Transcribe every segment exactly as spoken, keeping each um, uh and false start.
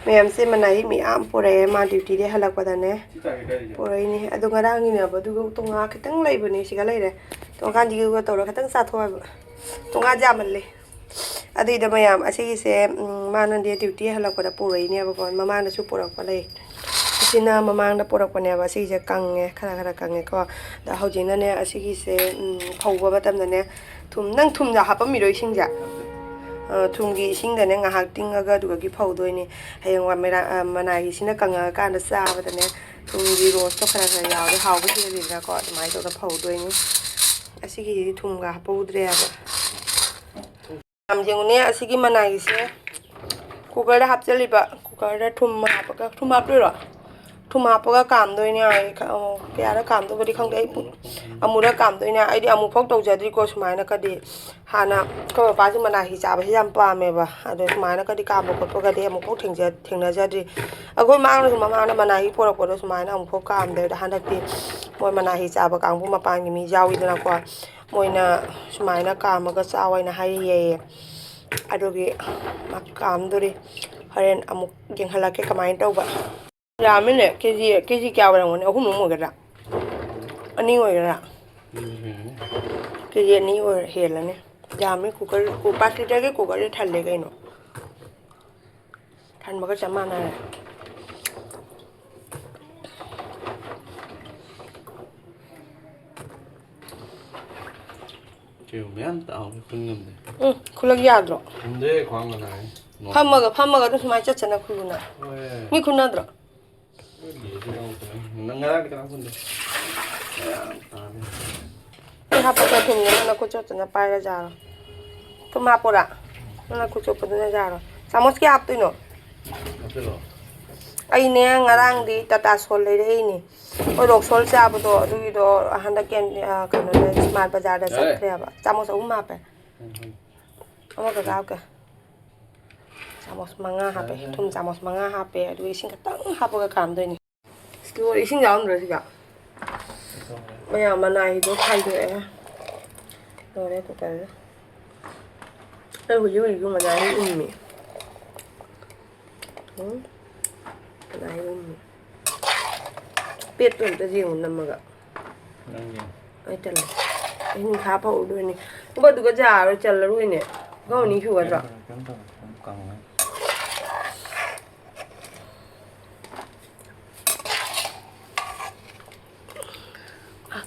ꯃꯌꯥꯝꯁꯦ ꯃꯅꯥꯍꯤ ꯃꯌꯥꯝ ꯄꯨꯔꯛꯑꯦ, ꯃꯥ duty ꯗꯒꯤ ꯍꯜꯂꯛꯄꯗꯅꯦ ꯄꯨꯔꯛꯏꯅꯦ꯫ ꯑꯗꯣ ꯉꯔꯥꯡꯒꯤꯅꯦꯕ, ꯑꯗꯨꯒ ꯇꯣꯉꯥ ꯈꯤꯇꯪ ꯂꯩꯕꯅꯦ, ꯁꯤꯒ ꯂꯩꯔꯦ꯫ ꯇꯣꯉꯥꯟꯁꯤꯒ ꯇꯧꯔꯒ ꯈꯤꯇꯪ ꯆꯥꯊꯣꯛꯑꯦꯕ꯫ ꯇꯣꯉꯥꯟꯁꯦ ꯌꯥꯝꯃꯜꯂꯦ꯫ ꯑꯗꯨꯏꯗ ꯃꯌꯥꯝ ꯑꯁꯤꯒꯤꯁꯦ, ꯎꯝ, ꯃꯥꯅꯗꯤ duty ꯍꯜꯂꯛꯄꯗ ꯄꯨꯔꯛꯏꯅꯦꯕꯀꯣ, ꯃꯃꯥꯡꯗꯁꯨ ꯄꯨꯔꯛꯄ ꯂꯩ꯫ ꯑꯁꯤꯅ ꯃꯃꯥꯡꯗ ꯄꯨꯔꯛꯄꯅꯦꯕ꯫ ꯑꯁꯤꯒꯤꯁꯦ ꯀꯪꯉꯦ, ꯈꯔ ꯈꯔ ꯀꯪꯉꯦꯀꯣ꯫ ꯑꯗ ꯍꯧꯖꯤꯛꯅꯅꯦ, ꯑꯁꯤꯒꯤꯁꯦ, ꯎꯝ, ꯐꯧꯕ ꯃꯇꯝꯗꯅꯦ, ꯊꯨꯝ, ꯅꯪ ꯊꯨꯝꯗ ꯍꯥꯞꯄꯝꯃꯤꯔꯣ ꯏꯁꯤꯡꯁꯦ? ꯑ, ꯊꯨꯝꯒꯤ ꯏꯁꯤꯡꯗꯅꯦ ꯉꯥꯏꯍꯥꯛ ꯇꯤꯡꯉꯒ ꯑꯗꯨꯒꯒꯤ ꯐꯧꯗꯣꯏꯅꯦ꯫ ꯍꯌꯦꯡ ꯃꯅꯥꯒꯤꯁꯤꯅ ꯀꯪꯉꯛꯑꯀꯥꯟꯗ ꯆꯥꯕꯗꯅꯦ, ꯊꯨꯝꯒꯤ ꯔꯣꯁꯇꯣ ꯈꯔ ꯈꯔ ꯌꯥꯎꯔꯗꯤ ꯍꯥꯎꯕ ꯍꯦꯜꯂꯤꯗꯅꯀꯣ, ꯑꯗꯨꯃꯥꯏꯅ ꯇꯧꯗꯅ ꯐꯧꯗꯣꯏꯅꯦ꯫ ꯑꯁꯤꯒꯤꯁꯤꯗꯤ ꯊꯨꯝꯒ ꯍꯥꯞꯄꯧꯗ꯭ꯔꯦꯕ꯫ ꯌꯥꯝ ꯌꯦꯡꯉꯨꯅꯦ, ꯑꯁꯤꯒꯤ ꯃꯅꯥꯒꯤꯁꯦ cooker ꯗ ꯍꯥꯞꯆꯜꯂꯤꯕ꯫ Cooker ꯗ ꯊꯨꯝ ꯍꯥꯞꯄꯒ, ꯊꯨꯝ ꯍꯥꯞꯇꯣꯏꯔꯣ? ꯊꯨꯝ ꯍꯥꯞꯄꯒ ꯀꯥꯝꯗꯣꯏꯅꯦ꯫ ꯑꯩ ꯈ-, ꯑꯣ, ꯀꯌꯥꯔꯛ ꯀꯥꯝꯗꯧꯕꯗꯤ ꯈꯪꯗꯦ꯫ ꯑꯩ ꯄꯨ-, ꯑꯃꯨꯔꯛ ꯀꯥꯝꯗꯣꯏꯅꯦ꯫ ꯑꯩꯗꯤ ꯑꯃꯨꯛꯐꯥꯎ ꯇꯧꯖꯗ꯭ꯔꯤꯀꯣ ꯁꯨꯃꯥꯏꯅꯀꯗꯤ꯫ ꯍꯥꯟꯅ ꯑꯩꯈꯣꯏ ꯃꯄꯥꯁꯨ ꯃꯅꯥꯍꯤ ꯆꯥꯕꯁꯤ ꯌꯥꯝ ꯄꯥꯝꯃꯦꯕ꯫ ꯑꯗꯣ ꯁꯨꯃꯥꯏꯅꯀꯗꯤ ꯀꯥꯝꯕ ꯈꯣꯠꯄꯒꯗꯤ ꯑꯃꯨꯛꯐꯥꯎ ꯊꯦꯡꯖ-, ꯊꯦꯡꯅꯖꯗ꯭ꯔꯤ꯫ ꯑꯩꯈꯣꯏ ꯃꯥꯡꯅꯁꯨ ꯃꯃꯥꯡꯗ ꯃꯅꯥꯍꯤ ꯄꯣꯔꯛꯄꯗꯣ ꯁꯨꯃꯥꯏꯅ ꯑꯃꯨꯛꯐꯥꯎ ꯀꯥꯝꯗꯦ꯫ ꯑꯗꯣ ꯍꯟꯗꯛꯇꯤ ꯃꯣꯏ ꯃꯅꯥꯍꯤ ꯆꯥꯕ ꯀꯥꯡꯕꯨ ꯃꯄꯥꯟꯒꯤ ꯃꯤ ꯌꯥꯎꯋꯤꯗꯅꯀꯣ꯫ ꯃꯣꯏꯅ ꯁꯨꯃꯥꯏꯅ ꯀꯥꯝꯃꯒ ꯆꯥꯎ ꯍꯥꯏꯅ ꯍꯥꯏꯔꯤꯌꯦ꯫ ꯑꯗꯨꯒꯤ ꯃꯥ ꯀꯥꯝꯗꯣꯔꯤ꯫ ꯍꯣꯔꯦꯟ ꯑꯃꯨꯛ ꯌꯦꯡꯍꯜꯂꯛꯀꯦ ꯀꯃꯥꯏꯅ ꯇꯧꯕ꯫ ꯌꯥꯝꯃꯤꯅꯦ꯫ ꯀꯦ ꯖꯤ, ꯀꯦ ꯖꯤ ꯀꯌꯥ ꯑꯣꯏꯔꯝꯒꯅꯤ? ꯑꯍꯨꯝꯃꯨꯛ ꯑꯣꯏꯒꯗ꯭ꯔꯥ? ꯑꯅꯤ ꯑꯣꯏꯒꯗ꯭ꯔꯥ? ꯀꯦ ꯖꯤ ꯑꯅꯤ ꯑꯣꯏ-, ꯍꯦꯜꯂꯅꯤ꯫ ꯌꯥꯝꯃꯤ꯫ Cooker, ꯀꯨ-, ꯄꯥꯁ ꯂꯤꯇꯔꯒꯤ cooker ꯁꯦ ꯊꯜꯂꯦ ꯀꯩꯅꯣ꯫ ꯊꯟꯕꯒ ꯆꯞ ꯃꯥꯟꯅꯔꯦ꯫ ꯀꯩꯅꯣ ꯃꯌꯥꯝ ꯇꯥꯍꯧꯋꯤ, ꯈꯨꯟ ꯉꯝꯗꯦ꯫ ꯎꯝ, ꯈꯨꯜꯂꯛ ꯌꯥꯗ꯭ꯔꯣ? ꯉꯝꯗꯦ, ꯈ꯭ꯋꯥꯡꯒ ꯅꯥꯏ꯫ ꯐꯝꯃꯒ, ꯐꯝꯃꯒ ꯑꯗꯨꯝ ꯁꯨꯃꯥꯏꯅ ꯆꯠꯁꯅ ꯈꯨꯜꯂꯨꯅ꯫ ꯍꯣꯏ꯫ ꯃꯤ ꯈꯨꯟꯅꯗ꯭ꯔꯣ? ꯈꯨꯟꯗꯦ, ꯁꯤ ꯌꯥꯎꯗ꯭ꯔꯦ꯫ ꯅꯪ ꯉꯔꯥꯡꯗꯤ ꯀꯅꯥ ꯈꯨꯟꯗꯦ? ꯃꯌꯥꯝ ꯇꯥꯅꯤ꯫ ꯑꯩ ꯍꯥꯞꯄꯛꯀꯦ ꯊꯨꯝꯗꯣ, ꯅꯪ ꯅꯈꯨꯠ ꯆꯣꯠꯇꯅ ꯄꯥꯏꯔ ꯆꯥꯔꯣ꯫ ꯊꯨꯝ ꯍꯥꯞꯄꯣꯔꯥ? ꯅꯪ ꯅꯈꯨꯠ ꯆꯣꯠꯄꯗꯨꯅ ꯆꯥꯔꯣ꯫ ꯆꯥꯃꯁ ꯀꯌꯥ ꯍꯥꯞꯇꯣꯏꯅꯣ? ꯍꯥꯞꯆꯤꯜꯂꯣ꯫ ꯑꯩꯅꯦ, ꯉꯔꯥꯡꯗꯤ ꯇꯥꯇꯥ ꯁꯣꯜ ꯂꯩꯔꯛꯏꯅꯦ꯫ ꯍꯣꯏ, ꯔꯣꯛ ꯁꯣꯜ ꯆꯥꯕꯗꯣ, ꯑꯗꯨꯒꯤꯗꯣ ꯍꯟꯗꯛ ꯀꯦꯟ-, ꯑ, ꯀꯩꯅꯣꯗ, ꯁ꯭ꯃꯥꯔꯠ ꯕꯖꯥꯔꯗ ꯌꯥꯔꯦ꯫ ꯆꯠꯈ꯭ꯔꯦꯕ꯫ ꯆꯥꯃꯁ ꯑꯍꯨꯝ ꯍꯥꯞꯄꯦ꯫ ꯎꯝ, ꯎꯝ꯫ ꯑꯃꯈꯛ ꯍꯥꯞꯀꯦ꯫ ꯆꯥꯃꯁ ꯃꯉꯥ ꯍꯥꯞꯄꯦ꯫ ꯌꯥꯔꯦ, ꯌꯥꯔꯦ꯫ ꯊꯨꯝ ꯆꯥꯃꯁ ꯃꯉꯥ ꯍꯥꯞꯄꯦ꯫ ꯑꯗꯨꯒ ꯏꯁꯤꯡ ꯈꯛꯇꯪ ꯍꯥꯞꯄꯒ ꯀꯥꯝꯗꯣꯏꯅꯤ꯫ ꯏꯁꯇꯤꯜ ꯏꯁꯤꯡ ꯌꯥꯎꯔꯝꯗ꯭ꯔꯣ ꯁꯤꯗ? ꯃꯌꯥꯝ ꯃꯅꯥꯏꯗꯣ ꯈꯥꯏꯗꯣꯛꯑꯦ꯫ ꯂꯣꯏꯔꯦ ꯀꯨꯀꯔꯁꯦ꯫ ꯑꯩ ꯍꯧꯖꯤꯛ ꯍꯧꯖꯤꯛꯁꯨ ꯃꯅꯥꯏ ꯎꯝꯃꯤ꯫ ꯎꯝ꯫ ꯀꯅꯥ ꯌꯨꯝ? ꯄꯦꯠꯇꯣ ꯑꯝꯇ ꯌꯦꯡꯉꯨ ꯅꯝꯃꯒ꯫ ꯅꯪꯒꯤ꯫ ꯑꯩ ꯇꯜꯂꯦ꯫ ꯑꯩ ꯅꯨꯡꯁꯥ ꯐꯧꯔꯨꯗꯣꯏꯅꯤ꯫ ꯑꯗꯨꯒ ꯑꯗꯨꯒ ꯌꯥꯔꯣꯏ, ꯆꯜꯂꯔꯣꯏꯅꯦ꯫ ꯄꯨꯈꯝ ꯑꯅꯤ ꯁꯨꯒꯗ꯭ꯔꯥ? ꯀꯩꯝ ꯇꯧꯔꯣꯏ, ꯀꯩꯝ ꯇꯧꯔꯣꯏ꯫ ꯑꯗꯨꯝ ꯀꯪꯉꯦ꯫ ꯑ,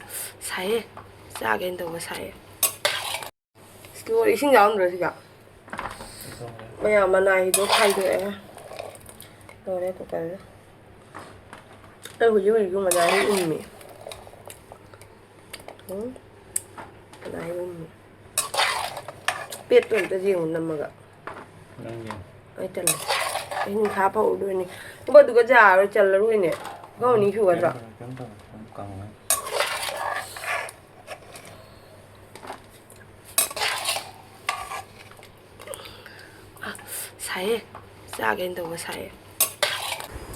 ꯁꯥꯏꯌꯦ꯫ ꯆꯥꯒꯦꯅ ꯇꯧꯕ ꯁꯥꯏꯌꯦ꯫ ꯂꯣꯏꯔꯦ, ꯏꯁꯤꯡ ꯌꯥꯎꯔꯝꯗ꯭ꯔꯣ ꯁꯤꯒ? ꯃꯌꯥꯝ ꯃꯅꯥꯏꯗꯣ ꯈꯥꯏꯗꯣꯛꯑꯦ꯫ ꯂꯣꯏꯔꯦ ꯀꯨꯀꯔꯗ꯫ ꯑꯩ ꯍꯧꯖꯤꯛ ꯍꯧꯖꯤꯛꯁꯨ ꯃꯅꯥꯏ ꯎꯝꯃꯤ꯫ ꯎꯝ꯫ ꯃꯅꯥꯏ ꯎꯝꯃꯤ꯫ ꯄꯦꯠꯇꯣ ꯑꯝꯇ ꯌꯦꯡꯉꯨ ꯅꯝꯃꯒ꯫ ꯅꯪꯒꯤ꯫ ꯑꯩ ꯇꯜꯂꯦ꯫ ꯑꯩ ꯅꯨꯡꯁꯥ ꯐꯧꯔꯨꯗꯣꯏꯅꯤ꯫ ꯑꯗꯨꯒ ꯑꯗꯨꯒ ꯌꯥꯔꯣꯏ, ꯆꯜꯂꯔꯣꯏꯅꯦ꯫ ꯄꯨꯈꯝ ꯑꯅꯤ ꯁꯨꯒꯗ꯭ꯔꯥ? ꯀꯩꯝ ꯇꯧꯔꯣꯏ, ꯀꯩꯝ ꯇꯧꯔꯣꯏ꯫ ꯑꯗꯨꯝ ꯀꯪꯉꯦ꯫ ꯑ, ꯁꯥꯏꯌꯦ꯫ ꯆꯥꯒꯦꯅ ꯇꯧꯕ ꯁꯥꯏꯌꯦ꯫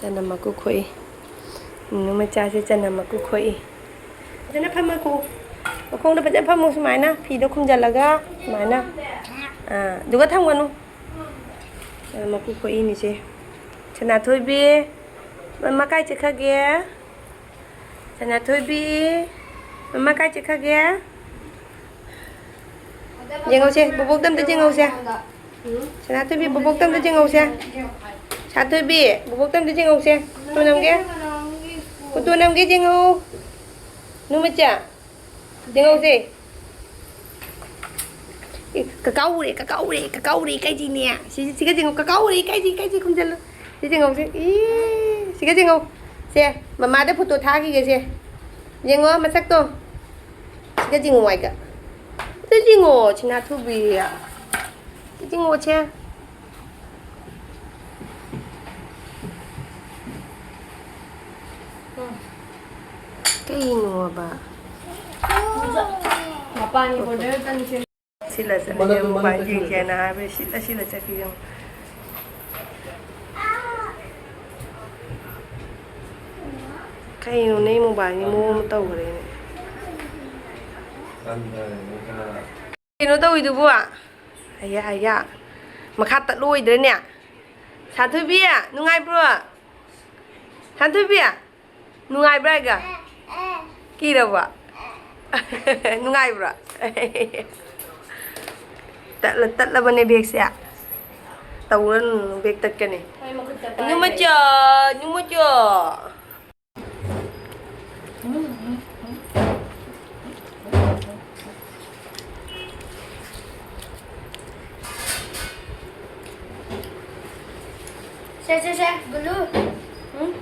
ꯆꯅꯝ ꯃꯀꯨ ꯈꯣꯛꯏ꯫ ꯅꯨꯅꯨ ꯃꯆꯥꯁꯦ ꯆꯅꯝ ꯃꯀꯨ ꯈꯣꯛꯏ꯫ ꯐꯖꯅ ꯐꯝꯃ ꯈꯣꯛꯎ꯫ ꯃꯈꯣꯡꯗ ꯐꯖꯅ ꯐꯝꯃꯨ ꯁꯨꯃꯥꯏꯅ꯫ ꯐꯤꯗꯣ ꯈꯨꯝꯖꯤꯜꯂꯒ ꯁꯨꯃꯥꯏꯅ꯫ ꯑꯥ, ꯑꯗꯨꯒ ꯊꯝꯒꯅꯨ꯫ ꯆꯅꯝ ꯃꯀꯨ ꯈꯣꯛꯏꯅꯤꯁꯦ꯫ ꯁꯅꯥꯊꯣꯏꯕꯤ, ꯃꯃꯥ ꯀꯥꯏ ꯆꯠꯈ꯭ꯔꯒꯦ? ꯁꯅꯥꯊꯣꯏꯕꯤ, ꯃꯃꯥ ꯀꯥꯏ ꯆꯠꯈ꯭ꯔꯒꯦ? ꯌꯦꯡꯍꯧꯁꯦ, ꯕꯣꯕꯣꯛꯇ ꯑꯝꯇ ꯌꯦꯡꯍꯧꯁꯦ꯫ ꯁꯅꯥꯊꯣꯏꯕꯤ, ꯕꯣꯕꯣꯛꯇ ꯑꯝꯇ ꯌꯦꯡꯍꯧꯁꯦ꯫ ꯁꯅꯥꯊꯣꯏꯕꯤ, ꯕꯣꯕꯣꯛꯇ ꯑꯝꯇ ꯌꯦꯡꯍꯧꯁꯦ꯫ ꯐꯣꯇꯣ ꯅꯝꯒꯦ꯫ ꯐꯣꯇꯣ ꯅꯝꯒꯦ, ꯌꯦꯡꯍꯧ꯫ ꯅꯨꯃꯤꯠꯁꯦ꯫ ꯌꯦꯡꯍꯧꯁꯦ꯫ ꯑꯦ, ꯀꯀꯥ ꯎꯔꯦ, ꯀꯀꯥ ꯎꯔꯦ, ꯀꯀꯥ ꯎꯔꯦ, ꯀꯥꯏꯗꯤꯅꯦ? ꯁꯤ, ꯁꯤꯒ ꯌꯦꯡꯉꯣ, ꯀꯀꯥ ꯎꯔꯦ, ꯀꯥꯏꯗꯤ, ꯀꯥꯏꯗꯤ ꯈꯨꯝꯖꯜꯂꯨ꯫ ꯁꯤ ꯌꯦꯡꯉꯧꯁꯦ꯫ ꯏ, ꯁꯤꯒ ꯌꯦꯡꯉꯧ꯫ ꯁꯦ, ꯃꯃꯥꯗ ꯐꯣꯇꯣ ꯊꯥꯈꯤꯒꯦ ꯁꯦ꯫ ꯌꯦꯡꯉꯣ ꯃꯁꯛꯇꯣ꯫ ꯁꯤꯒ ꯌꯦꯡꯉꯣ ꯍꯥꯏꯒ꯫ ꯑꯗꯨ ꯌꯦꯡꯉꯣ, ꯁꯤꯅꯥꯊꯨꯕꯤ꯫ ꯁꯤ ꯌꯦꯡꯉꯣ ꯁꯦ꯫ ꯀꯩꯅꯣꯕ? ꯃꯄꯥꯟꯒꯤ border ꯆꯪꯁꯦ꯫ ꯁꯤꯂ ꯆꯠꯂꯤꯁꯦ ꯃꯣꯕꯥꯏꯜ ꯌꯦꯡꯁꯦꯅ ꯍꯥꯏꯕ ꯁꯤꯂ ꯁꯤꯂ ꯆꯠꯈꯤꯁꯦ ꯌꯦꯡꯉꯣ꯫ ꯀꯩꯅꯣ ꯅꯪ ꯃꯣꯕꯥꯏꯜꯒꯤ ꯃꯑꯣꯡ ꯑꯃ ꯇꯧꯈ꯭ꯔꯦꯅꯦ꯫ ꯀꯩꯅꯣ ꯇꯧꯋꯤꯗꯨꯕꯨ? ꯑꯌꯥ, ꯑꯌꯥ꯫ ꯃꯈꯥ ꯇꯠꯂꯣꯏꯗ꯭ꯔꯅꯦ? ꯁꯥꯟꯊꯣꯏꯕꯤ, ꯅꯨꯡꯉꯥꯏꯕ꯭ꯔꯣ? ꯁꯥꯟꯊꯣꯏꯕꯤ, ꯅꯨꯡꯉꯥꯏꯕ꯭ꯔꯥ ꯍꯥꯏꯒ? ꯀꯤꯔꯕꯣ? ꯅꯨꯡꯉꯥꯏꯕ꯭ꯔꯣ? ꯇꯠꯂ-, ꯇꯠꯂꯕꯅꯦ ꯕꯦꯒꯁꯦ꯫ ꯇꯧꯔꯅꯨ, ꯕꯦꯒ ꯇꯠꯀꯅꯤ꯫ ꯃꯣꯏ ꯃꯈꯨꯠꯇ ꯄꯥꯏꯔꯦ꯫ ꯅꯨꯃꯆꯥ, ꯅꯨꯃꯆꯥ꯫ ꯁꯦ, ꯁꯦ, ꯁꯦ, ꯕꯨꯂꯨ꯫ ꯎꯝ?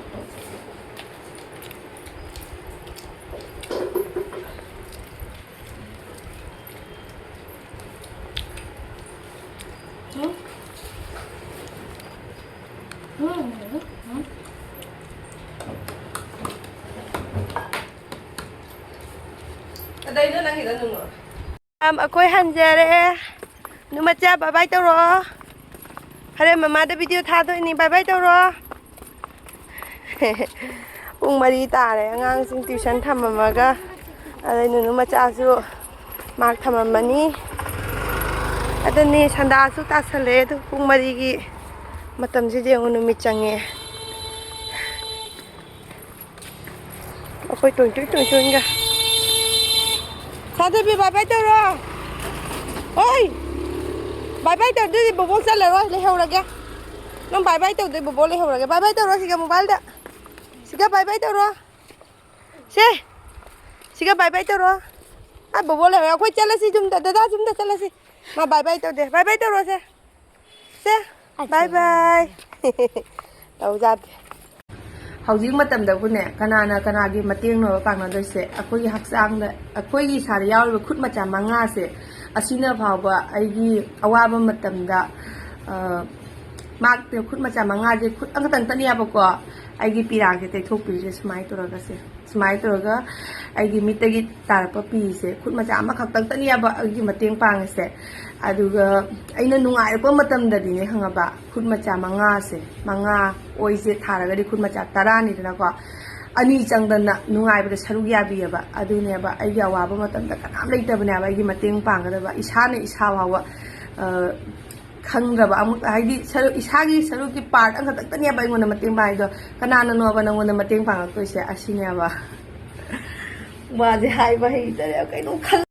ꯎꯝ? ꯎꯝ, ꯎꯝ, ꯎꯝ꯫ ꯀꯗꯩꯅꯣ ꯅꯪꯒꯤꯗꯣ ꯅꯨꯡꯉꯣ? ꯑꯝ, ꯑꯩꯈꯣꯏ ꯍꯟꯖꯔꯦ꯫ ꯅꯨꯃꯆꯥ, bye bye ꯇꯧꯔꯣ꯫ ꯍꯣꯔꯦꯟ ꯃꯃꯥꯗ video ꯊꯥꯗꯣꯏꯅꯤ꯫ Bye bye ꯇꯧꯔꯣ꯫ ꯄꯨꯡ ꯃꯔꯤ ꯇꯥꯔꯦ꯫ ꯑꯉꯥꯡꯁꯤꯡ tuition ꯊꯝꯃꯝꯃꯒ, ꯑꯗꯩ ꯅꯨꯅꯨ ꯃꯆꯥꯁꯨ ꯃꯥꯔꯛ ꯊꯝꯃꯝꯃꯅꯤ꯫ ꯑꯗꯨꯅꯤ, ꯁꯟꯗꯥꯁꯨ ꯇꯥꯁꯜꯂꯛꯑꯦ꯫ ꯑꯗꯨ ꯄꯨꯡ ꯃꯔꯤꯒꯤ ꯃꯇꯝꯁꯤꯗ ꯌꯦꯡꯉꯨ, ꯅꯨꯃꯤꯠ ꯆꯪꯉꯦ꯫ ꯑꯩꯈꯣꯏ ꯇꯣꯏ ꯇꯣꯏ ꯇꯣꯏ ꯇꯣꯏꯒ꯫ ꯁꯥꯟꯊꯣꯏꯕꯤ, bye bye ꯇꯧꯔꯣ꯫ ꯑꯣꯏ! Bye bye ꯇꯧꯗꯣꯏꯗꯤ ꯕꯣꯕꯣꯛ ꯆꯠꯂꯔꯣꯏ, ꯂꯩꯍꯧꯔꯒꯦ꯫ ꯅꯪ bye bye ꯇꯧꯗꯣꯏ ꯕꯣꯕꯣꯛ ꯂꯩꯍꯧꯔꯒꯦ꯫ Bye bye ꯇꯧꯔꯣ ꯁꯤꯒ mobileꯗ꯫ ꯁꯤꯒ bye bye ꯇꯧꯔꯣ꯫ ꯁꯦ! ꯁꯤꯒ bye bye ꯇꯧꯔꯣ꯫ ꯑ, ꯕꯣꯕꯣꯛ ꯂꯩꯍꯧꯔꯦ꯫ ꯑꯩꯈꯣꯏ ꯆꯠꯂꯁꯤ ꯌꯨꯝꯗ꯫ ꯗꯗꯥ ꯌꯨꯝꯗ ꯆꯠꯂꯁꯤ꯫ ꯃꯥ bye bye ꯇꯧꯗꯦ꯫ Bye bye ꯇꯧꯔꯣꯁꯦ꯫ ꯁꯦ, bye bye꯫ ꯇꯧꯖꯥꯗꯦ꯫ ꯍꯧꯖꯤꯛ ꯃꯇꯝꯗꯕꯨꯅꯦ, ꯀꯅꯥꯅ ꯀꯅꯥꯒꯤ ꯃꯇꯦꯡꯅꯣ ꯄꯥꯡꯅꯗꯣꯏꯁꯦ? ꯑꯩꯈꯣꯏꯒꯤ ꯍꯛꯆꯥꯡꯗ, ꯑꯩꯈꯣꯏꯒꯤ ꯏꯁꯥꯗ ꯌꯥꯎꯔꯤꯕ ꯈꯨꯠ ꯃꯆꯥ ꯃꯉꯥꯁꯦ, ꯑꯁꯤꯅ ꯐꯥꯎꯕ ꯑꯩꯒꯤ ꯑꯋꯥꯕ ꯃꯇꯝꯗ, ꯑ, ꯃꯥꯛꯇ ꯈꯨꯠ ꯃꯆꯥ ꯃꯉꯥꯁꯦ, ꯈꯨꯠ ꯑꯃꯈꯛꯇꯪꯇꯅꯦꯕꯀꯣ, ꯑꯩꯒꯤ ꯄꯤꯔꯥꯡꯁꯦ ꯇꯩꯊꯣꯛꯄꯤꯔꯤꯁꯦ ꯁꯨꯃꯥꯏꯅ ꯇꯧꯔꯒ ꯁꯦ꯫ ꯁꯨꯃꯥꯏꯅ ꯇꯧꯔꯒ ꯑꯩꯒꯤ ꯃꯤꯠꯇꯒꯤ ꯇꯥꯔꯛꯄ ꯄꯤꯁꯦ, ꯈꯨꯠ ꯃꯆꯥ ꯑꯃꯈꯛꯇꯪꯇꯅꯦꯕ ꯑꯩꯒꯤ ꯃꯇꯦꯡ ꯄꯥꯡꯉꯤꯁꯦ꯫ ꯑꯗꯨꯒ ꯑꯩꯅ ꯅꯨꯡꯉꯥꯏꯔꯛꯄ ꯃꯇꯝꯗꯗꯤꯅꯦ, ꯈꯪꯉꯕ, ꯈꯨꯠ ꯃꯆꯥ ꯃꯉꯥꯁꯦ, ꯃꯉꯥ, ꯑꯣꯏꯁꯦ ꯊꯥꯔꯒꯗꯤ ꯈꯨꯠ ꯃꯆꯥ ꯇꯔꯥꯅꯤꯗꯅꯀꯣ, ꯑꯅꯤ ꯆꯪꯗꯅ ꯅꯨꯡꯉꯥꯏꯕꯗ ꯁꯔꯨꯛ ꯌꯥꯕꯤꯑꯕ꯫ ꯑꯗꯨꯅꯦꯕ ꯑꯩꯒꯤ ꯑꯋꯥꯕ ꯃꯇꯝꯗ ꯀꯅꯥꯝ ꯂꯩꯇꯕꯅꯦꯕ ꯑꯩꯒꯤ ꯃꯇꯦꯡ ꯄꯥꯡꯒꯗꯕ꯫ ꯏꯁꯥꯅ ꯏꯁꯥ ꯐꯥꯎꯕ, ꯑ, ꯈꯪꯗ꯭ꯔꯕ ꯑꯃꯨꯛ, ꯍꯥꯏꯗꯤ ꯁꯔꯨꯛ, ꯏꯁꯥꯒꯤ ꯁꯔꯨꯛꯀꯤ ꯄꯥꯔꯠ ꯑꯃꯈꯛꯇꯅꯦꯕ ꯑꯩꯉꯣꯟꯗ ꯃꯇꯦꯡ ꯄꯥꯡꯉꯤꯗꯣ꯫ ꯀꯅꯥꯅꯅꯣꯕ ꯅꯪꯉꯣꯟꯗ ꯃꯇꯦꯡ ꯄꯥꯡꯉꯛꯇꯣꯏꯁꯦ? ꯑꯁꯤꯅꯦꯕ꯫ ꯋꯥꯁꯦ ꯍꯥꯏꯕ ꯍꯩꯇꯔꯦ, ꯀꯩꯅꯣ ꯈꯜ